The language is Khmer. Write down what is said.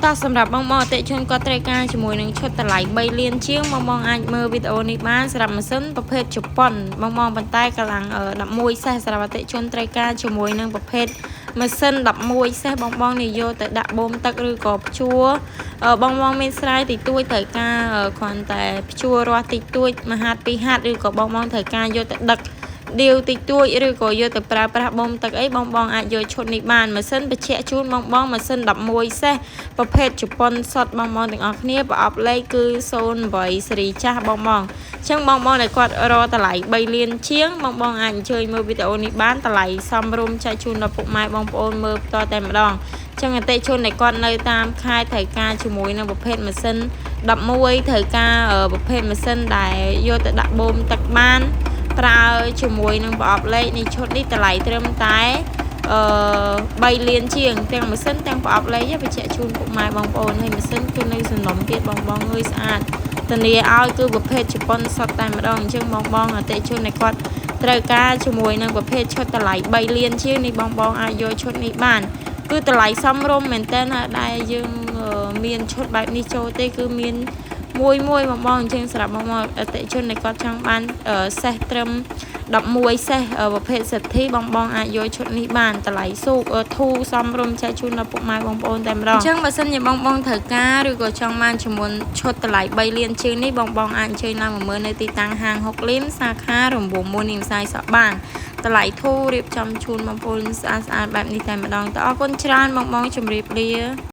តោះសម្រាប់បងបងអតិថិជនគាត់ត្រូវការជាមួយនឹងឈុតតម្លៃ3លានជាងបងបងអាចមើលវីដេអូនេះបានសម្រាប់ម៉ាស៊ីនប្រភេទជប៉ុនបងបងប៉ុន្តែកម្លាំង11សេះសម្រាប់អតិថិជនត្រូវការជាមួយនឹងប្រភេទម៉ាស៊ីន11សេះបងបងនេះយកទៅដាក់បូមទឹកឬក៏ភ្ជួរបងបងមានស្រែតិចតួចត្រូវការគ្រាន់តែភ្ជួររាស់តិចតួចមួយហាត់ពីរហាត់ឬក៏បងបងត្រូវការយកទៅដឹក ឌីវតិចតួចឬក៏យកទៅប្រើប្រាស់បូមទឹកអីបងបងអាចយកឈុតនេះបានម៉ាស៊ីនបញ្ជាក់ជូនបងបងម៉ាស៊ីន11សេះប្រភេទជប៉ុនសុតបងបងទាំងអស់គ្នាប្រអប់លេខគឺ08សេរីចាស់បងបងអញ្ចឹងបងបងដែលគាត់រកតម្លៃ3លានជាងបងបងអាចអញ្ជើញមើលវីដេអូនេះបានតម្លៃសមរម្យចែកជូនដល់ពុកម៉ែបងប្អូនមើលផ្ទាល់តែម្ដងចឹងអតិជនដែលគាត់នៅតាមខេត្តត្រូវការជាមួយនឹងប្រភេទម៉ាស៊ីន11ត្រូវការប្រភេទម៉ាស៊ីនដែលយកទៅដាក់បូមទឹកបានប្រើជាមួយនឹងប្រអប់លេខនេះឈុតនេះតម្លៃត្រឹមតែអឺ3លានជាងទាំងម៉ាស៊ីនទាំងប្រអប់លេខបញ្ជាក់ជូនពុកម៉ែបងប្អូនហើយម៉ាស៊ីនគឺនៅសំណុំទៀតបងបងអើយស្អាតធានាឲ្យគឺប្រភេទជប៉ុនសុទ្ធតែម្ដងអញ្ចឹងបងបងអតិជនដែលគាត់ត្រូវការជាមួយនឹងប្រភេទឈុតតម្លៃ3លានជាងនេះបងបងអាចយកឈុតនេះបានគឺតម្លៃសមរម្យមែនតើដែលយើងមានឈុតបែបនេះចូលទេគឺមានមួយមួយបងបងអញ្ចឹងសម្រាប់បងបងអតិជនដែលគាត់ចង់បានសេះត្រឹម11សេះប្រភេទសិទ្ធិបងបងអាចយកឈុតនេះបានតម្លៃស៊ូធូរសមរម្យចែកជូនដល់ពុកម៉ែបងប្អូនតែម្ដងអញ្ចឹងបើសិនជាបងបងត្រូវការឬក៏ចង់បានចំនួនឈុតតម្លៃ3លានជាងនេះបងបងអាចអញ្ជើញឡើងមកមើលនៅទីតាំងហាងហុកលីមសាខារង្វង់មួយនាងផ្សាយសក់បានតម្លៃធូររៀបចំជូនបងប្អូនស្អាតស្អាតបែបនេះតែម្ដងតើអរគុណច្រើនបងបងជម្រាបលា។